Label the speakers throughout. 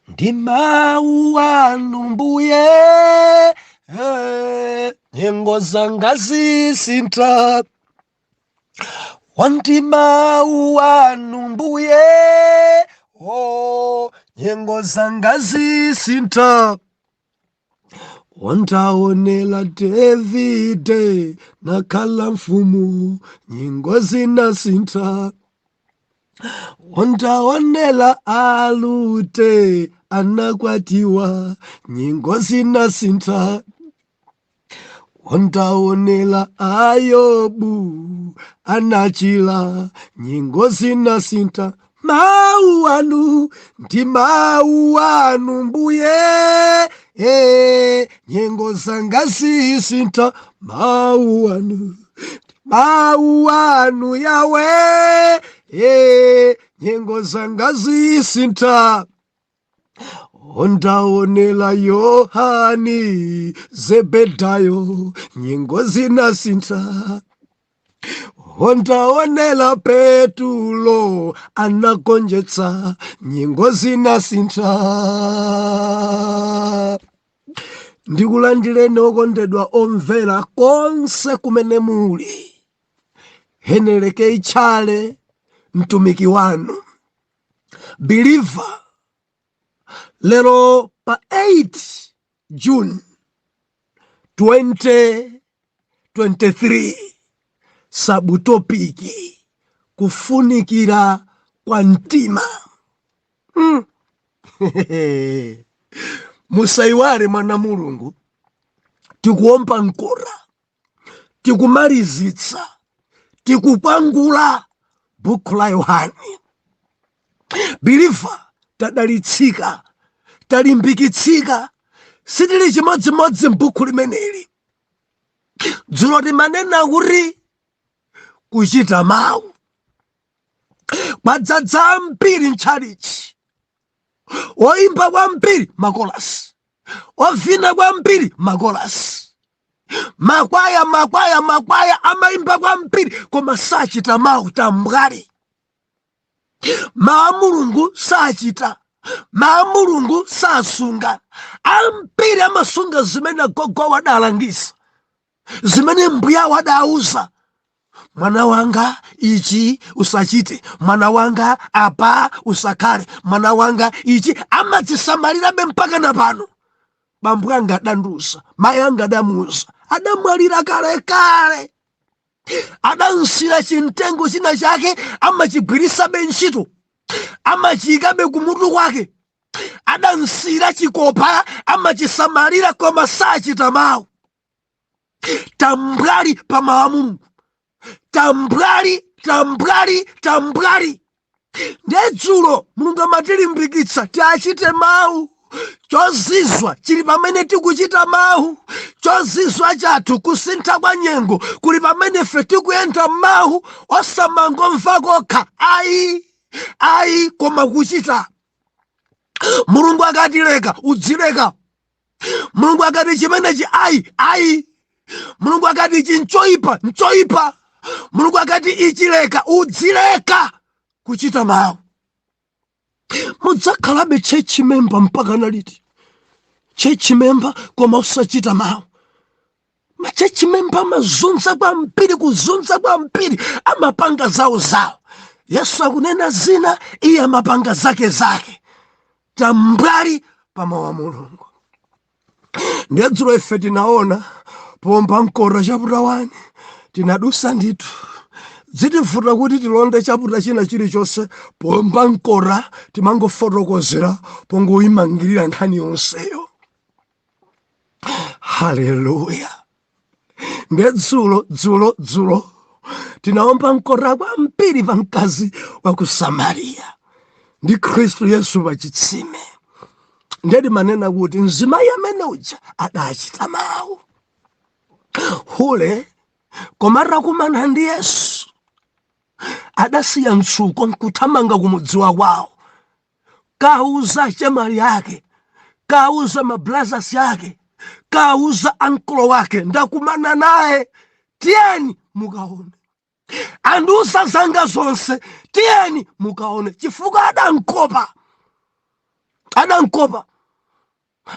Speaker 1: Ndi mawu anu mbuye, nyengo zanga zisintha. Ndi mawu anu mbuye, oh, nyengo zanga zisintha. Wantaonela Davide nakhala mfumu, nyengo zinasintha. Wantaonela Rute anakwatiwa, nyengo zinasintha. Wantaonela Ayobu anachila, nyengo zinasintha. Mawu anu ndi mawu anu mbuye, nyengo zanga zisintha. Mawu anu, mawu anu yawe, nyengo zanga zisintha. Ondaonela Yohani Zebedayo, nyengo zinasintha. Ondaonela Petulo anagonjetsa, nyengo zinasintha. Ndikulandireni okondedwa omvera konse kumene muli. Heneleke Itchale mtumiki wanu believer, lero pa 8 June 2023, subtopic kufunikira kwa mtima. Musaiwale mwana Mulungu, tikuomba mkora, tikumalizitsa, tikukwangula buku la Yohane. Believer, tadalitsika, talimbikitsika, sitili chimodzimodzi m'buku limeneli. Dzulo timanena kuti kuchita mawu kwadzadza ambiri mtchalichi, oimba kwambiri makolasi, ovina kwambiri makolasi, makwaya makwaya makwaya amaimba kwambiri koma sachita mawu. Tambwali mawu a Mulungu sachita, mawu a Mulungu sasunga. Ambiri amasunga zimene agogo adalangiza, zimene mbuyawo adauza: mwana wanga, ichi usachite, mwana wanga, apa usakhale, mwana wanga, ichi. Amadzisamalirabe mpaka na pano. Bambo anga adandiuza, mayi anga adamuuza, adamwalira kalekale, adansira chimtengo china chake, amachigwirisabe ntchito, amachiyikabe kumutu kwake. Adansira chikopa, amachisamalira, koma sachita mawu. Tambwali pa mawu a Mulungu, tambwali, tambwali, tambwali. Ndiye dzulo Mulungu amatilimbikitsa tiachite mawu. Chozizwa chili pamene tikuchita mawu. Chozizwa chathu, kusintha kwa nyengo, kuli pamene ife tikuyenda mawu, osamangomva kokha ayi, ayi, koma kuchita. Mulungu akati leka, udzileka. Mulungu akati chimenechi ayi, ayi. Mulungu akati ichi nchoipa, nchoipa. Mulungu akati ichi leka, udzileka. Kuchita mawu. Mudzakhalabe church member mpaka naliti? Church member koma usachita mawu. Ma church member amazunza kwambiri, kuzunza kwambiri, amapanga zawo zawo. Yesu akunena zina, iye amapanga zake zake. Tambwali pa mawu a Mulungu. Ndiye dzulo ife tinaona pomba mkora chapter 1, tinadusa ndithu. Zitivuta kuti tilonde chapter china chilichonse pomba mkora, timangofotokozera pongoyimangirira nkhani yonseyo. Haleluya! Ndiye dzulo, dzulo, dzulo tinaomba mkora kwambiri pa mkazi wa ku Samariya ndi Khristu Yesu pa chitsime. Ndiye timanena kuti mzimayi amene uja adachita mawu, hule, koma atakumana ndi Yesu adasiya mtsuko nkuthamanga kumudziwa kwawo, kauza chemali yake, kauza mabrothers yake, kauza ankolo wake: ndakumana naye, tiyeni mukaone, andiuza zanga zonse, tiyeni mukaone. Chifukwa adankopa, Adamkopa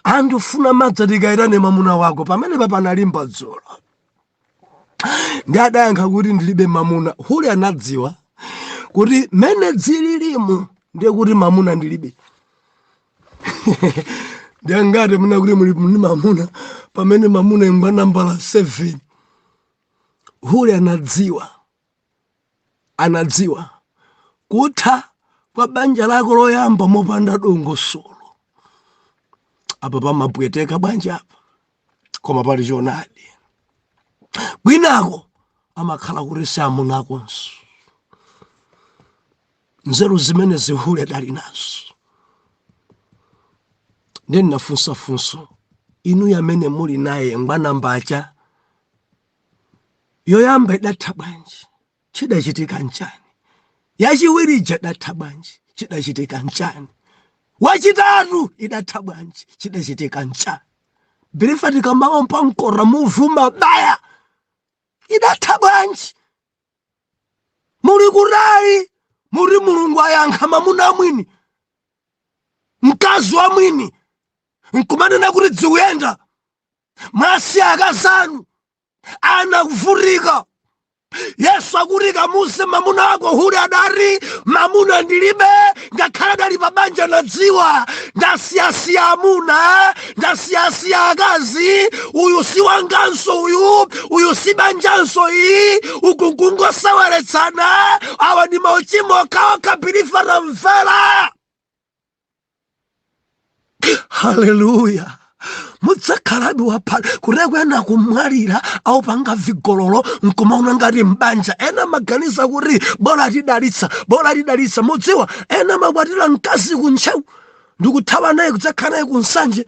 Speaker 1: andifuna madzi, tikayitane mamuna wako. Pamenepa panalimba dzulo, ndi adayankha kuti, "Ndilibe mamuna." Hule anadziwa kuti mene dzililimu ndiye kuti mamuna ndilibe. Ndiye ngati muna kuti muli ndi mamuna pamene mamuna ingwa nambala 7. Hule anadziwa, anadziwa kutha kwa banja lako loyamba mopanda dongosolo. Apa pamapweteka bwanji apa, koma pali choonadi. Kwinako amakhala kuti si amunakonso. Nzeru zimene zihule dali nazo. Ndiye ndinafunsafunso, inu amene muli naye ngwanambacha yoyamba idatha bwanji? Chidachitika nchani? Yachiwiri ija idatha bwanji? Chidachitika nchani? Wachitatu idatha bwanji? Chidachitika nchani? Bilifa tikamawompa mkora muvu mabaya idatha bwanji? Muli kutali, muli Mulungu ayankha mamuna mwini, mkazi wa mwini, nkumanena kuti dzikuyenda. Mwasiya akazanu, ana kuvutika. Yesu akuti, "Kamuze mamuna wako." Hule adati, "Mamuna ndilibe." Ngakhale adali pa banja, nadziwa ndasiyasiya amuna, ndasiyasiya akazi, uyu si wanganso, uyu si banjanso iyi, uku nkungoseweletsana, awa ndi mauchimo okhaokha. Bilifa tamvera, haleluya! Mudzakhalabe waphala kuteko ena kumwalira aupanga vigololo, nkumaona ngati mbanja. Ena maganiza kuti bola tidalitsa, bola tidalitsa. Mudziwa ena makwatira mkazi kuntcheu ndikuthawa naye kudzakhala naye kunsanje,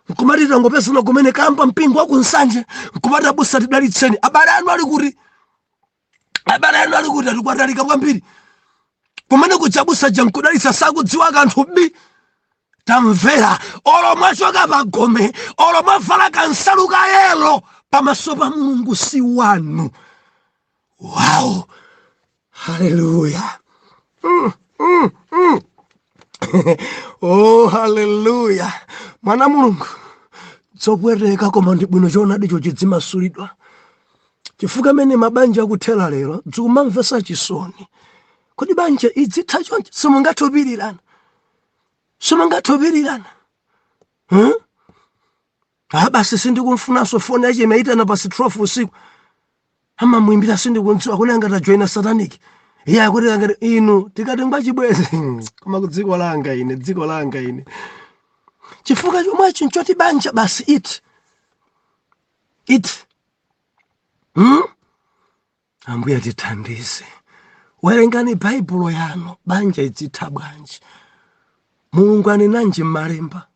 Speaker 1: nkumati tangopezana kumene kamba mpingo wa kunsanje, nkumati, "Abusa, tidalitseni." Abale anu ali kuti? Abale anu ali kuti? Atikwatalika kwambiri kumene kujabusa jankudalitsa, sakudziwa kanthu bi. Tamvera, olo mwachoka pagome, olo mwavala kansalu ka yellow, pamaso pa Mulungu si wanu. Wow, haleluya! Oh, haleluya! Mwana Mulungu, zopweteka koma ndi bwino choonadicho chidzimasulidwa, chifukwa mene mabanja akuthera lero dzikumamvesa chisoni. Kodi banja idzitha chonchi? Simungathupirirana, simungathupirirana, huh? Ah, basi sindikumfunanso. Foni yache imaitana pasi 12 usiku, amamuimbira sindikundziwa, kune angati ajoina satanic. Iye akuti angati inu tikati ngwachibwezi, koma ku dziko langa ine, dziko langa ine, chifukwa chomwechi nchoti banja basi it it Ambuye tithandize. Werengani Baibulo yanu. Banja idzitha bwanji? Mulungu anenanji m'malemba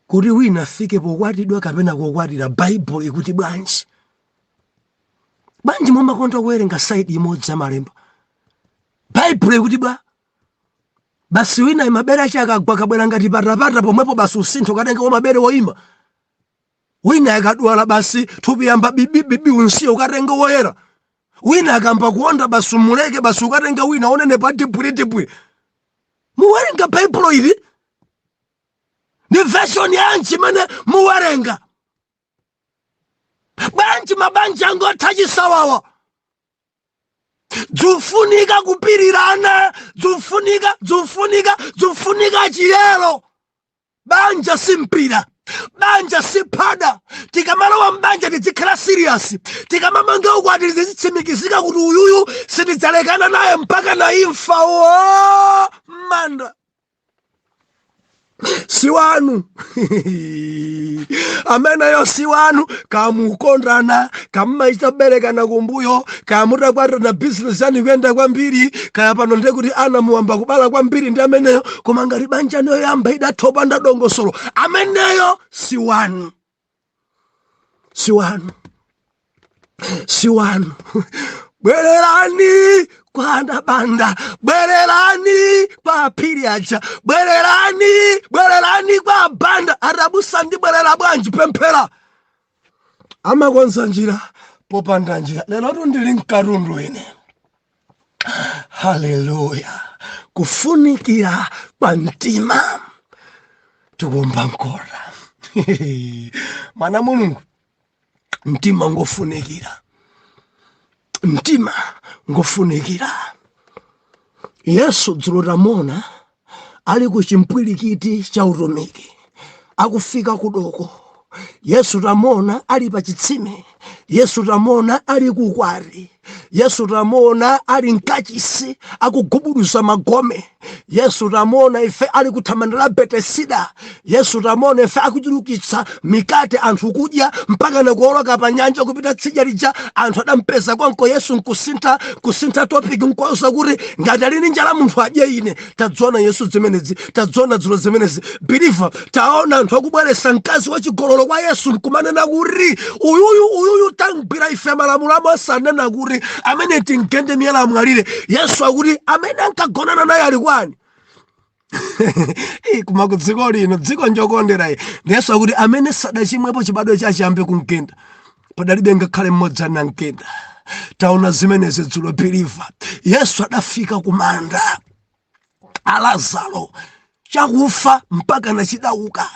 Speaker 1: kuti wina afike pokwatidwa kapena kukwatira? Baibulo ikuti bwanji? Bwanji mumakonda kuwerenga side imodzi ya malemba? Baibulo ikuti bwa? Basi wina imabere ache akagwa kabwera ngati patapata pomwepo, basi usintho katenga mabere woima. Wina akadwala, basi thupi yamba bibibibi, unsiye ukatenga woyera. Wina akamba kuonda, basi umuleke, basi ukatenga wina onenepa tibwiri. Muwerenga Baibulo ili ndi version yanji imene muwerenga? Bwanji mabanja angotha chisawawa? Dzufunika kupirirana, dzufunika, dzufunika, dzufunika chiyero. Banja si mpira, banja si phada. Tikamalowa mbanja tizikhala serious. Tikamamanga ukwati tizitsimikizika kuti uyuyu sitidzalekana naye mpaka na imfa wo manda. Si wanu ameneyo, si wanu. Kamukondana, kammaita berekana kumbuyo, kamutakwatana, bizinesi yanu ikuyenda kwambiri, kaya pano ndiye kuti ana muwamba kubala kwambiri ndi ameneyo. Koma ngati banja yoyamba idatha opanda dongosolo, ameneyo si wanu, si wanu, si wanu. Bwererani kwa anabanda, bwererani kwa aphiri aja, bwererani, bwererani kwa abanda. Atabusa, ndibwerera bwanji? Pemphera. Amakonza njira popanda njira. Lero ndili mkatundu ine. Haleluya! Kufunikira kwa mtima. Tikuomba mkota. Mwana Mulungu, mtima ngofunikira, mtima ngofunikira. Yesu dzulo tamuona ali ku chimpwirikiti cha utumiki, akufika kudoko. Yesu tamuona ali pa chitsime. Yesu tamuona ali kukwati. Yesu tamuona ali mkachisi akugubuduza magome. Yesu tamuona ife ali kuthamanda la Betesida. Yesu tamuona ife akuchulukitsa mikate anthu kudya, mpaka nakuoloka pa nyanja kupita tsidya lija. Anthu adampeza konko Yesu nkusintha kusintha topic, nkuwauza kuti ngati ali ndi njala munthu adye ine. Tadziona Yesu zimenezi, tadziona dzulo zimenezi, believer. Taona anthu akubweretsa mkazi wachigololo kwa Yesu nkumanena kuti uyuyu, uyuyu tangwira ife, malamulo a Mose anena kuti amene timgende miyala amwalire. Yesu akuti amene ankagonana naye ali kwani? Koma ku dziko lino, dziko njokondera iyi. Yesu akuti amene sadachimwepo chibadwa chache ambe kumgenda. Padalibe ngakhale mmodzi anamgenda. Taona zimenezi dzulo, believer. Yesu adafika kumanda a Lazaro, chakufa mpaka nachidauka,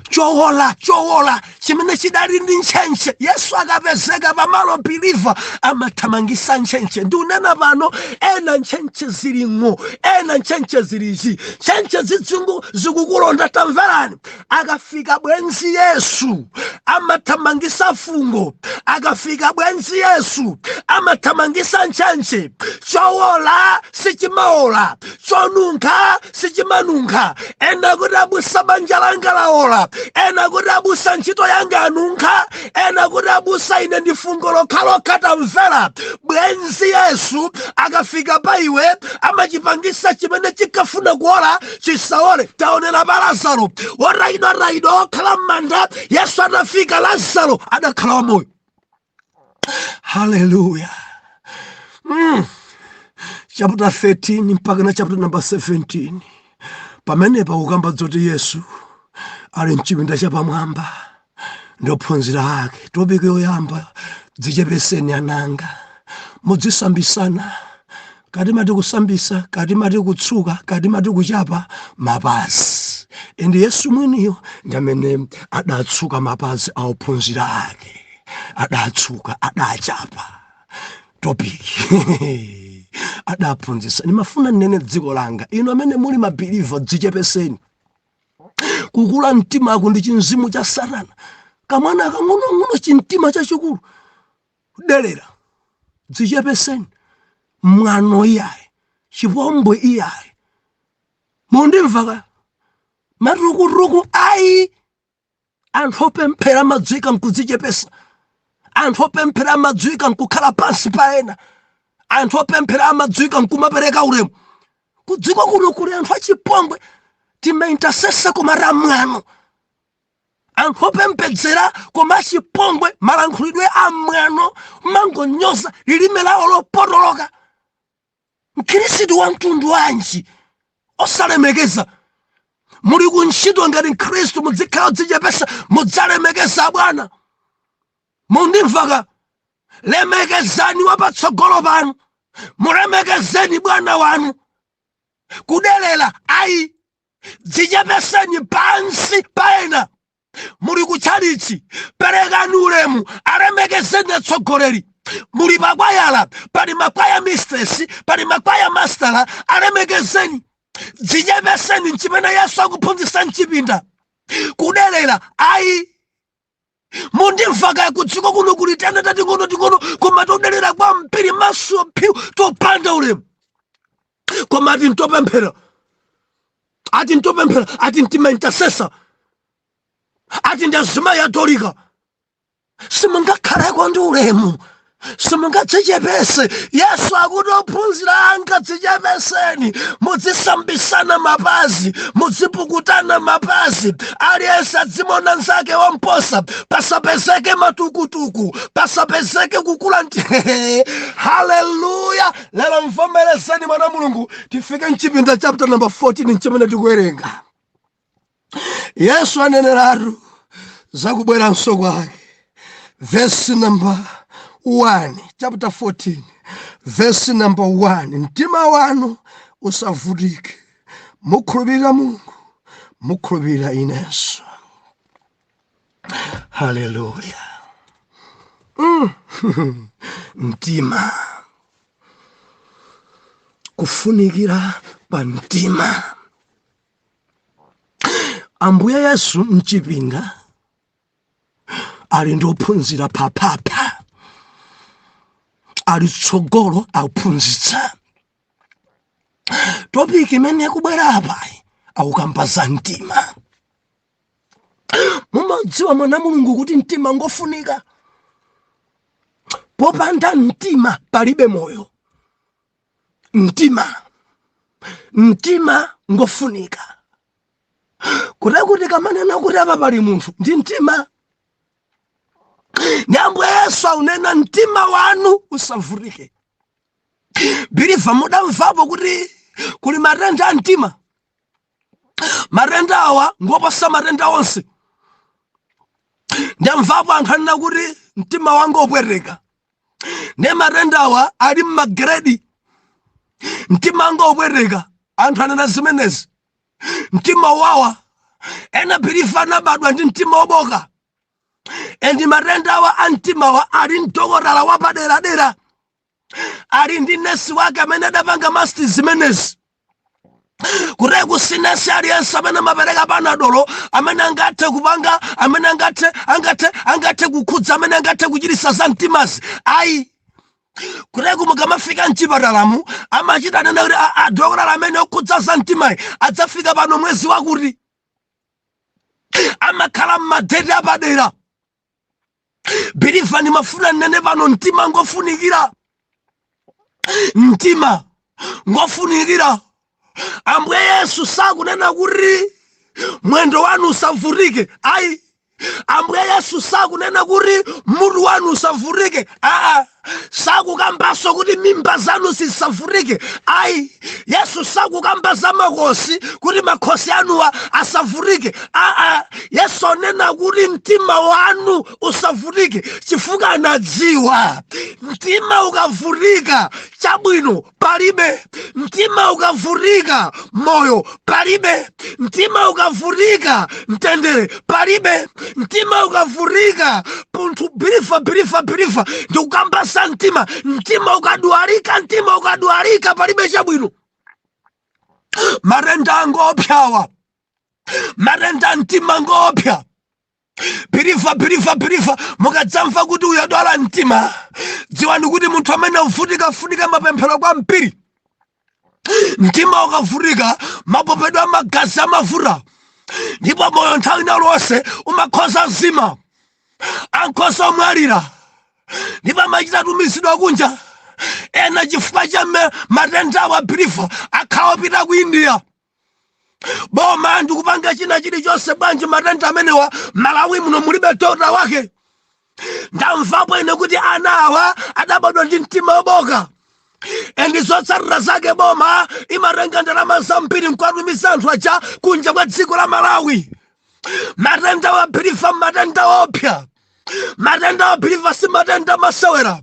Speaker 1: chowola chowola chimene chidali ndi ntchentche. Yesu akapezeka pamalo, believer, amathamangisa ntchentche. Ndikunena pano, ena ntchentche zili ng'o, ena ntchentche zilichi, ntchentche zidzingu zikukulonda. Tamverani, akafika bwenzi Yesu amathamangisa fungo, akafika bwenzi Yesu amathamangisa ntchentche. Chowola sichimaola, chonunkha sichimanunkha. Ena kuti abusa banja langa laola, ena kuti abusa ntchito yanga anunkha, ena kuti abusa ine ndi fungo lokhalokha. Tamvera, bwenzi Yesu akafika pa iwe amachipangisa chimene chikafuna kuola chisaole. Taonera pa Lazaro worayidwa okhala m'manda. Yesu atafika, Lazaro adakhala wamoyo. Haleluya! Chapter 13 mpaka na chapter number 17, pamenepa kukamba zoti Yesu ali mchipinda chapamwamba ndi ophunzira ake. Topic yoyamba, dzichepeseni ananga, mudzisambisana, kati mati kusambisa, kati mati kutsuka, kati mati kuchapa mapazi. Ende Yesu mwiniyo ndi amene adatsuka mapazi a ophunzira ake, adatsuka, adachapa. Topic adaphunzitsa. Ndimafuna nnene dziko langa, inu amene muli ma believer, dzichepeseni. Kukula mtimako ndi chinzimu cha Satana. Kamwana kang'onong'ono, chimtima chachikulu, kudelera. Dzichepeseni. Mwano iyayi, chipombwe iyayi, mundimva ka? Matukutuku ayi. Anthu opemphera amadziwika nkudzichepesa. Anthu opemphera amadziwika nkukhala pansi pa ena. Anthu opemphera amadziwika nkumapereka ulemu. Kudziko kuno kuli anthu achipongwe, tima intercessor koma ramwano, anthu opembedzera koma achipongwe, malankhulidwe amwano, mangonyoza, lilime lawo lopotoloka. Mkhristu wa mtundu wanji osalemekeza? Muli kuntchito ngati Mkhristu, muzikhala odzichepesa, mudzalemekeza abwana. Mundimvaka? Lemekezani wapatsogolo panu, mulemekezeni bwana wanu. Kudelera ayi. Dzichepeseni pansi pa ena. Muli kutchalichi, perekani ulemu, alemekezeni atsogoleri. Muli pakwayala, pali ma choir mistress, pali ma choir master, alemekezeni. Dzichepeseni, nchimene Yesu akuphunzitsa mchipinda. Kudelera ayi. Mundimvaka? Kudziko kuno kuli tana tating'ono ting'ono koma todelera kwambiri, maso mphiu, topanda ulemu, koma ati ntopemphera, ati ntopemphera, ati ntima intercessor, ati ndi azimayi atolika. Simungakhaleko ndi ulemu, simungadzichepese. Yesu akuti, ophunzira anga, dzichepeseni, mudzisambisana mapazi, mudzipukutana mapazi, aliyense adzimona nzake wamposa, pasapezeke matukutuku, pasapezeke kukula. Haleluya! Lero mvomerezeni mwana Mulungu, tifike mchipinda chapter number 14, nchimene tikuwerenga. Yesu aneneratu zakubweranso kwake. Verse number 1, chapter 14 verse number 1: Mtima wanu usavutike, mukhulupirira Mulungu, Mukhulupirira inenso. Haleluya. Mtima, kufunikira pa mtima. Ambuye Yesu mchipinda ali ndi ophunzira phaphapha, ali tsogolo akuphunzitsa. Topic imene ikubwera apayi akukamba za mtima. Mumadziwa, mwana Mulungu, kuti mtima ngofunika. Popanda mtima palibe moyo. Mtima ngofunika kuti kamanena kuti apa pali munthu ndi mtima. Ndi Ambuye Yesu aunena, mtima wanu usavutike. Believer, mudamvapo kuti kuli matenda a mtima? Matenda awa ngoposa matenda onse. Ndamvapo anthu anena kuti mtima wanga upweteka. Ne matenda awa ali mmagrade. Mtima wanga upweteka, anthu anena zimenezi. Mtima wawa, ena, believer, anabadwa ndi mtima woboka. And matenda awa a mtimawa ali mdokotala wapaderadera, ali ndi nesi wake amene adapanga master zimenezi. Kuteku si nesi aliyense amene amapereka panadolo, amene angathe kupanga, amene angathe kukhudza, amene angathe kuchiritsa za mtimazi, ayi. Kuteku mukamafika mchipatalamu amachita nena kuti adokotala amene okhudza za mtimayi adzafika pano mwezi wakuti. Amakhala mmadate apadera. Believer, ndimafuna nnene pano, mtima ngofunikira, mtima ngofunikira. Ambuye Yesu sakunena kuti mwendo wanu usavutike, ayi. Ambuye Yesu sakunena kuti mutu wanu usavutike, aa. Sakukambanso kuti mimba zanu zisavutike, ayi. Yesu sakukamba za makosi, kuti makhosi anuwa asavutike, aa. Yesu anena kuti mtima wanu usavutike, chifukwa anadziwa mtima ukavutika chabwino palibe, mtima ukavutika moyo palibe, mtima ukavutika mtendere palibe, mtima ukavutika munthu. Believer, believer, believer, ndikukamba za mtima. Mtima ukadwalika, mtima ukadwalika palibe chabwino. Matenda angopyawa, matenda mtima ngopya. Believer, believer, believer, mukadzamva kuti uyu adwala mtima, dziwani kuti munthu amene avutika afunika mapemphero kwambiri. Mtima ukavutika, mapopedwe amagazi amavuta, ndipo moyo nthawi ina lonse umakhoza zima, ankhoza omwalira, ndipo amachita tumizidwa kunja ena chifukwa cha matenda awa. Believer, akhala opita ku India, boma ndikupanga china chilichonse. Bwanji matenda amenewa Malawi muno mulibe dokta wake? Ndamvapo ine kuti ana awa adabadwa ndi mtima woboka, and zotsatira zake boma imatenga ndalama zambiri nkwatumiza anthu aja kunja kwa dziko la Malawi. Matenda wa, believer, matenda opya. Matenda wa, believer, si matenda masewera.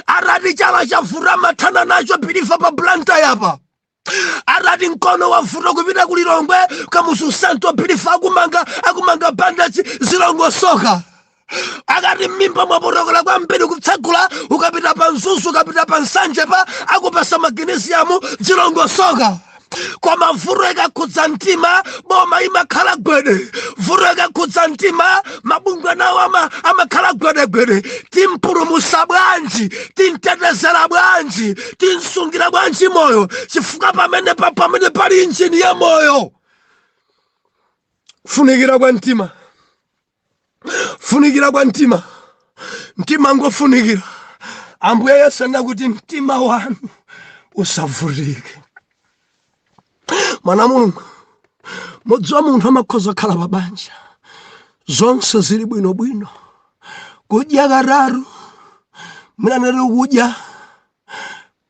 Speaker 1: Atati chala chavuta, mathana nacho, believer, pa Blantyre yapa. Atati mkono wavuta, kupita ku Lilongwe, Kamuzu Central, believer, akumanga bandage, zilongosoka. Akati mmimba mwapotokera kwambiri, kutsegula, ukapita pa Mzuzu, ukapita pa Nsanje pa, akupasa magnesium, zilongosoka. Koma vuto ikakhudza mtima, boma imakhala gwede. Vuto ikakhudza mtima, mabungwe nawo amakhala gwedegwede. Timpulumusa bwanji? Timtetezera bwanji? Timsungira bwanji moyo? Chifukwa pamene pali injini ya moyo. Funikira kwa mtima, funikira kwa mtima, mtima ngofunikira. Ambuye Yesu anakuti mtima wanu usavutike. Mwana Mulungu, mudziwa munthu amakhoza kukhala pa banja, zonse zili bwinobwino, kudya katatu, mwinanati kudya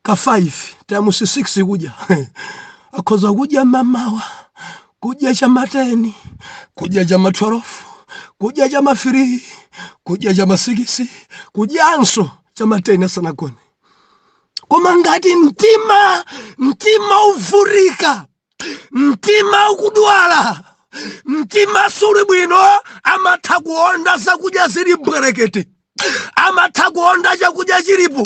Speaker 1: ka 5 times 6, kudya, akhoza kudya mamawa, kudya chama 10, kudya chama 12, kudya chama 3, kudya chama 6, kudyanso chama 10 asanagone. Koma ngati mtima uvutika, mtima ukudwala, Mtima suli bwino, amatha kuonda zakudya zili mbwerekete, amatha kuonda chakudya chilipo.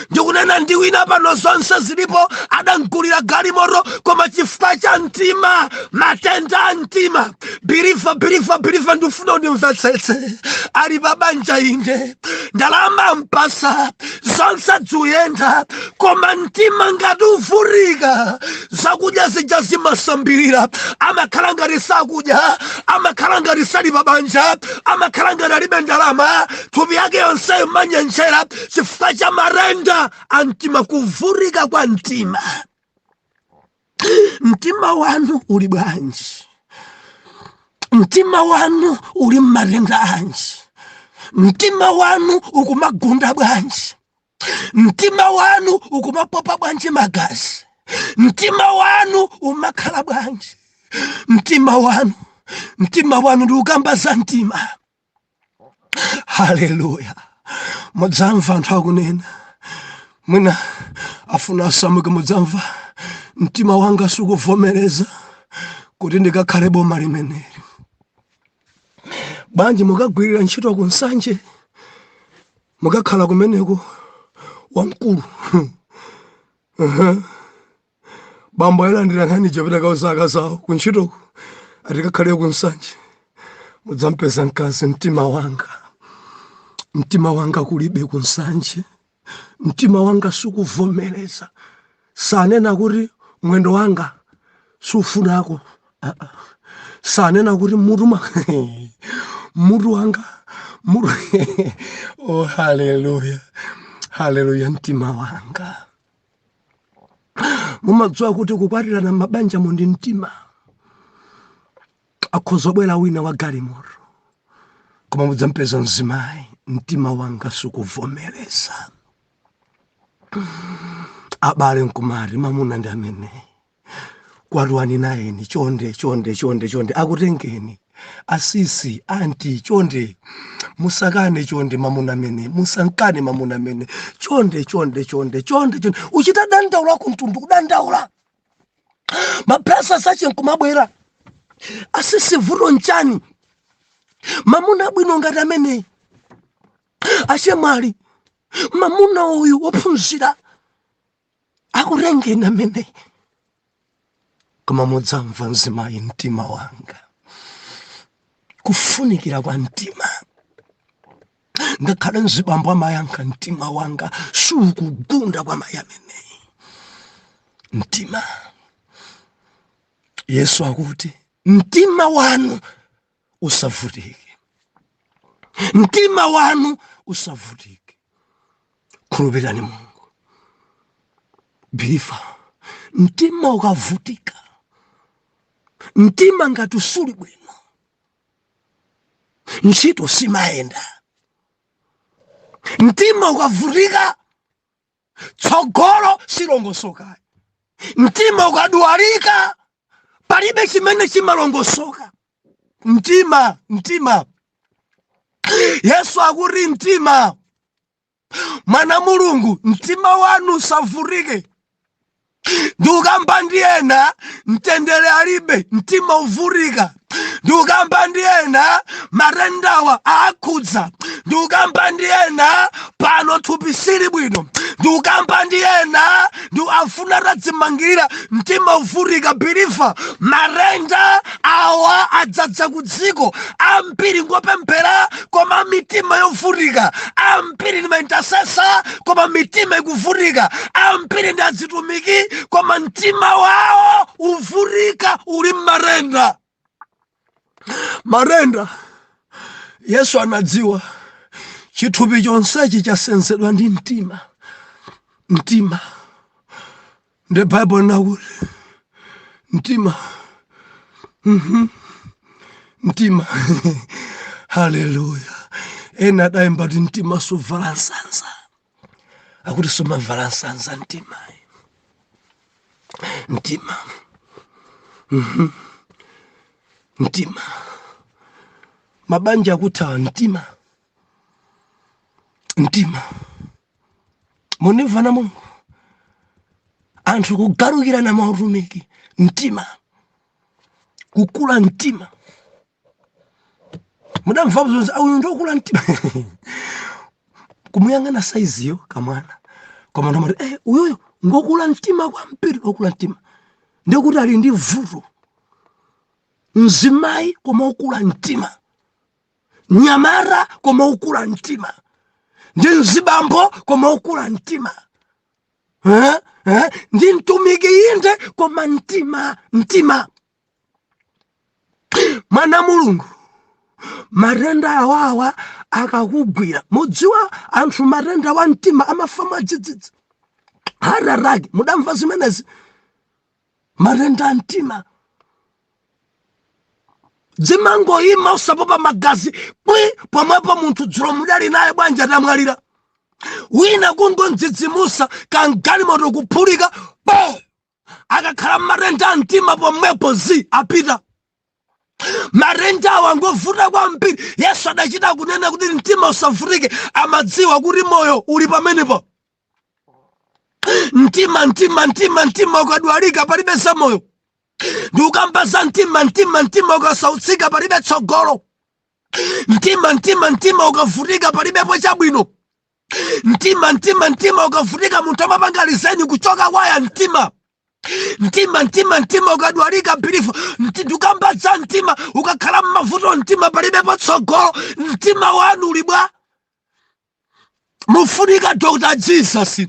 Speaker 1: Ndikunena ndi wina pano, zonse zilipo, adamgulira galimoto, koma chifukwa cha mtima, matenda a mtima. Believer, believer, believer, ndifuna undimvetsetse. Ali pa banja inde, ndalama mpasa, zonse zikuyenda, koma mtima ngati uvurika, zakudya zija zimasambirira. Amakhala ngati sakudya, amakhala ngati sali pa banja, amakhala ngati alibe ndalama, thupi yake yonseyo manyenjera chifukwa cha matenda a mtima, kuvurika kwa mtima. Mtima wanu uli bwanji? Mtima wanu uli mmatenda anji? Mtima wanu ukumagunda bwanji? Mtima wanu ukumapopa bwanji magazi? Mtima wanu umakhala bwanji? Mtima wanu, mtima wanu, ndi ukamba za mtima. Haleluya! Mudzamva anthu akunena, mwina afuna asamuke, mudzamva, "Mtima wanga sikuvomereza kuti ndikakhale boma limeneli." Bwanji mukagwirira ntchito ku Nsanje, mukakhala kumeneko wamkulu? Bambo ayilandira nkhani chapita kauzaka zawo kuntchitoko, atikakhale ku Nsanje, mudzampeza mkazi, "Mtima wanga, mtima wanga kulibe ku Nsanje, mtima wanga sikuvomereza." Sanena kuti mwendo wanga sufunako. Ah, ah. Sanena kuti mutu wanga, mutu. Oh, haleluya, haleluya! Mtima wanga. Mumadziwa kuti kukwatirana mabanja mundi mtima. Akhoza bwera wina wa galimoto, koma mudzampeza mzimayi, "Mtima wanga sikuvomereza." Abale nkumati, "Mamuna ndi amene, kwatiwani nayeni, chonde, chonde, chonde, chonde, akutengeni asisi, anti, chonde musakane, chonde mamuna amene, musankane mamuna amene, chonde, chonde, chonde, chonde, chonde." Uchita dandaula kumtundu, kudandaula mapesa sache nkumabwera, "Asisi, vuto nchani? Mamuna abwino ngati ameneyi, achemwali, mamuna uyu wophunzira, akutengeni ameneyi." Koma mudzamva mzimayi, "Mtima wanga." Kufunikira kwa mtima. Ngakhale mzibambo amayankha, "Mtima wanga sukugunda kwa mayi ameneyi." Mtima. Yesu akuti mtima wanu usavutike, mtima wanu usavutike, khulupirirani Mulungu. Believer, mtima ukavutika, mtima ngati usuli bwino, ntchito simayenda. Mtima ukavutika, tsogolo silongosoka. Mtima ukadwalika, palibe chimene chimalongosoka. Mtima, mtima. Yesu akuti mtima, mwana Mulungu, mtima wanu usavutike. Ndikukamba ndi ena mtendere alibe, mtima uvutika. Ndikukamba ndi ena matendawa akhudza. Ndikukamba ndi ena pano thupi sili bwino. Ndikukamba ndi ena ndi afuna atadzimangirira, mtima uvutika. Believer, matenda awa adzadza ku dziko. Ambiri ngopemphera koma mitima yovutika. Ambiri ndi maintercessor koma mitima ikuvutika. Ambiri ndi azitumiki koma mtima wawo uvutika, uli mmatenda, matenda. Yesu anadziwa chithupi chonsechi chasenzedwa ndi mtima. Mtima ndi Bible nakuti mtima. Mtima, haleluya! Ena adayimba kuti mtima suvala nsanza, akuti sumavala nsanza mtima, mtima. Mtima, mabanja akuthawa mtima, mtima. Munimvana Mulungu, anthu kugalukirana mautumiki, mtima. Kukula mtima, mudamva zonse, uyu ndokula mtima. Kumuyang'ana saiziyo kamwana, koma ndamati uyuyu ngokula mtima kwambiri, okula mtima, ndikuti ali ndi vuto. Mzimayi koma ukula mtima, nyamara koma ukula mtima, ndi mzibambo koma ukula mtima, eh? Eh? Ndi mtumiki inde, koma mtima, mtima. Mwana Mulungu, matenda awawa akakugwira, mudziwa anthu matenda wa mtima amafa mwadzidzidzi, heart attack. Mudamva zimenezi? Matenda a mtima, dzimangoyima usapopa magazi pwi pomwepo. Munthu dzulo mudali naye bwanji, atamwalira. Wina kungodzidzimusa, kangalimoto kuphulika po, akakhala matenda a mtima pomwepo zi apita. Matenda awa ngovuta kwambiri. Yesu adachita kunena kuti mtima usavutike, amadziwa kuti moyo uli pamenepo. Mtima, mtima, mtima, mtima ukadwalika palibe za moyo. Ndi ukamba za mtima, mtima, mtima ukasautsika palibe tsogolo. Mtima, mtima, mtima ukavutika palibepo chabwino. Mtima, mtima, mtima ukavutika munthu amapanga resign kuchoka kwaya. Mtima, mtima, mtima, mtima ukadwalika, believer, ndikamba za mtima, ukakhala mmavuto mtima palibepo tsogolo. Mtima wanu uli bwa? Mufunika Dr Jesus,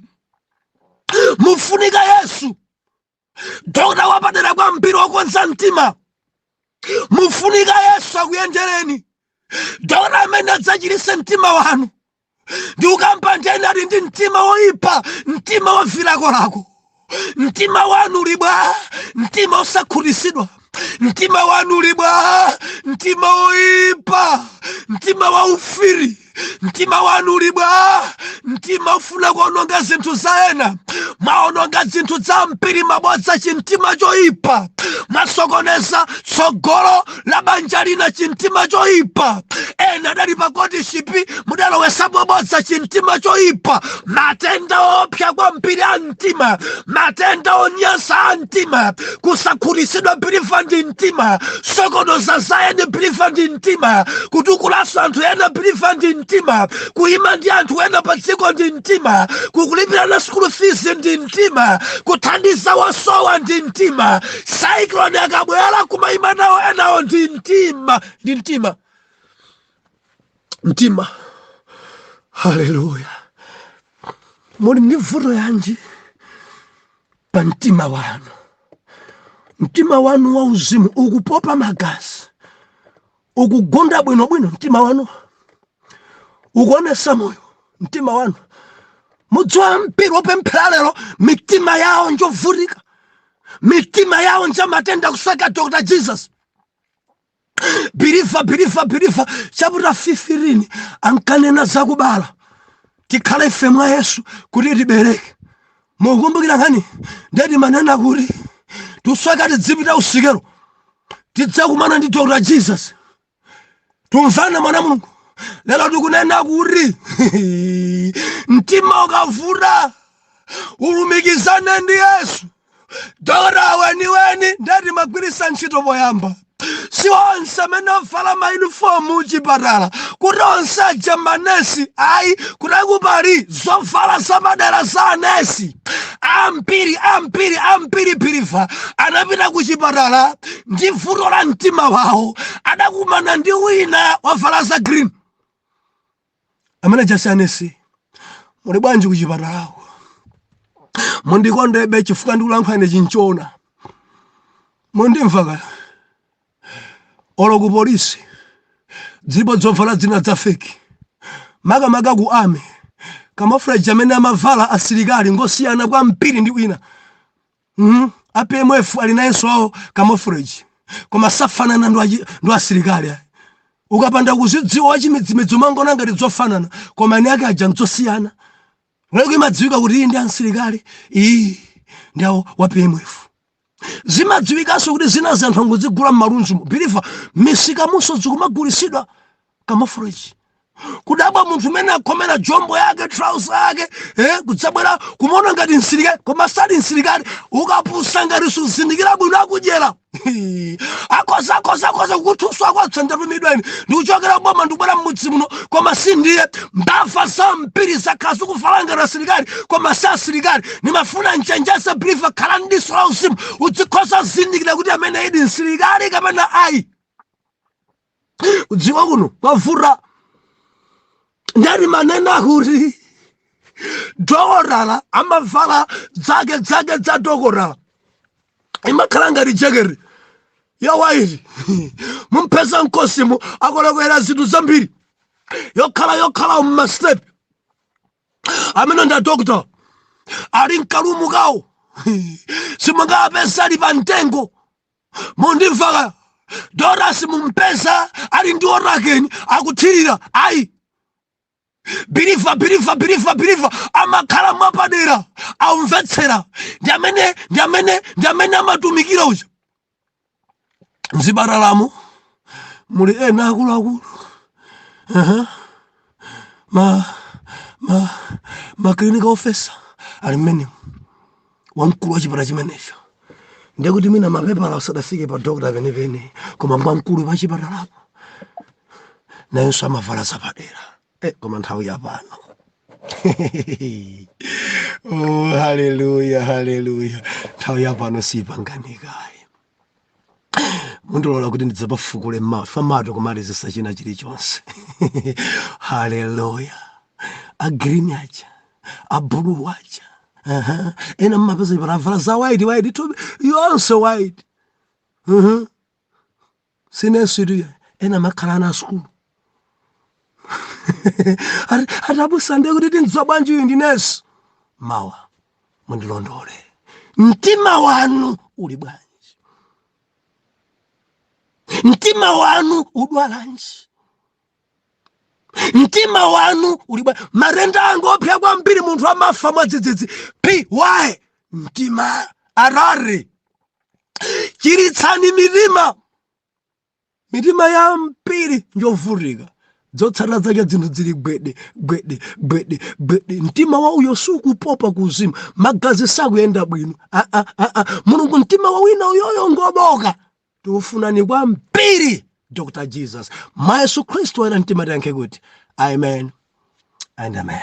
Speaker 1: mufunika Yesu, dokta wapadera kwambiri wokonza mtima. Mufunika Yesu akuyendereni, dokta amene adzachiritse mtima wanu. Ndi ukamba ndeni ali ndi mtima woipa, mtima wa vilakolako. Mtima wanu uli bwa? Mtima osakhutitsidwa, mtima wanu uli bwa? Mtima woipa, mtima wa ufiri, mtima wanu uli bwa? Mtima ufuna kuononga zinthu za ena, mwaononga zinthu za mpiri, mabodza, chimtima choipa. Mwasokoneza tsogolo la banja lina, chimtima choipa. Ena adali pa courtship, mudalowesapo bodza, chimtima choipa. Matenda opsa kwambiri a mtima, matenda onyansa a mtima, kusakhutitsidwa, believer, ndi mtima. Sokonoza zayeni, believer, ndi mtima. Kutukulaso anthu ena, believer, ndi mtima. Kuyima ndi anthu ena pa dziko ndi mtima. Kukulipirana school fees ndi mtima. Kuthandiza wasowa ndi mtima. Cyclone akabwera kumayima nawo enawo ndi mtima, ndi mtima, mtima. Haleluya! Muli ndi vuto yanji pa mtima wanu? Mtima wanu wauzimu ukupopa magazi, ukugunda bwinobwino? Mtima wanu ukuonesa moyo? Mtima wanu, mudziwa mpira wopemphera lero, mitima yawo njovutika, mitima yawo njamatenda, kusaka Dr Jesus. Believer, believer, believer, chapter 15 ankanena zakubala, tikhale ife mwa Yesu kuti tibereke. Mukukumbukira nkhani? Ndeti manena kuti tusweka tidzipita usikero, tidzakumana ndi Dr Jesus. Tumvana, mwana Mulungu? Lero tikunena kuti mtima ukavuta ulumikizane ndi Yesu, dokota weniweni. Ndeti magwirisa ntchito poyamba, si onse amene avala mayunifomu chipatala kuti onse aja manesi, ayi. Kutaku pali zovala zamadera za anesi ambiri, ambiri, ambiri. Believer, anapita ku chipatala ndi vuto la mtima wawo, adakumana ndi wina wavala za green, amene jasi anesi. Muli bwanji kuchipatalako? Mundikondebe chifukwa ndikulankhula ine chinchona. Mundimva kaya? Olo ku polisi dzilipo dzovala dzina dza fake, makamaka ku army. Camouflage amene amavala asilikali ngosiyana kwambiri ndi wina. A PMF ali nayenso awo camouflage, koma safanana ndi asilikali ayi. Ukapanda kuzidziwa wachimidzimidzi umangona ngati zofanana, koma eni ake aja nzosiyana. Lero imadziwika kuti iyi ndi asilikali, iyi ndi awo wa PMF. Zimadziwikanso kuti zina zanthu angozigula m'malunzumo. Believer, misika munso zikumagulisidwa camouflage. Kudabwa munthu umene akhomera jombo yake, trouser yake, kudzabwera kumuona ngati msilikali, koma sali msilikali. Ukapusa ngati suzindikira bwino, akudyera, akhoza akhoza akhoza kukuthuswa kwatsa. Ndatumidwa ine, ndikuchokera boma, ndikubwera mmudzi muno, koma si ndiye. Mbava zambiri zakhala zikuvala ngati asilikali, koma si asilikali. Nimafuna nchenjeze believer, khala ndi diso la uzimu, udzikhoza zindikira kuti amene idi msilikali kapena ayi. Kudziwa kuno kwavuta. Ndati manena kuti dokotala amavala dzake dzake dza dokotala, imakhala ngati jaketi ya white, mumpeza mkosimu akolokwera zinthu zambiri, yokhala yokhala mma step. Amene ndi adokta ali mkalumu kawo, simungapeza ali pa mtengo. Mundimvaka? Dokta simumpeza ali ndi orakeni akuthirira, ayi. Believer, believer, believer, believer amakhala mwapadera, aumvetsera, ndi amene ndi amene ndi amene amatumikira uja. Mzibatalamo muli ena akuluakulu, ma clinical officer ali mmenemo, wamkulu wa chipatala chimenecho. Ndiye kuti mina mapepala usadafike pa dokta penepene, koma ngwamkulu pa chipatalapo, nayenso amavala zapadera. Koma nthawi yapano, oh, haleluya, haleluya, nthawi yapano sipanganikayi. Mundilola kuti ndidzapafukule mafa mato kumalizisa china chilichonse. Haleluya! A green aja, a blue aja, aha. Ena mmapeza chipatala avala za white, white thupi yonse white. Sinenso ituya. Ena makhala ana asukulu, ati abusa, ndiye kuti tindziwa bwanji uyu ndi nesi? Mawa mundilondole. Mtima wanu uli bwanji? Mtima wanu udwalanji? Mtima wanu uli bwanji? Matenda anga opsa kwambiri, munthu amafa mwadzidzidzi. P why? Mtima arari. Chiritsani mitima. Mitima ya mpiri njovutika, zotsatira zake zinthu zili gwede gwede gwede gwede. Mtima wa uyo sukupopa kuzimu, magazi sakuyenda bwino. Ah, ah, ah, ah. Mulungu, mtima wa wina uyoyo ngoboka. Tikufunani kwambiri, Dr Jesus. Mwa Yesu Khristu woyera mtima tiyankhe kuti amen and amen.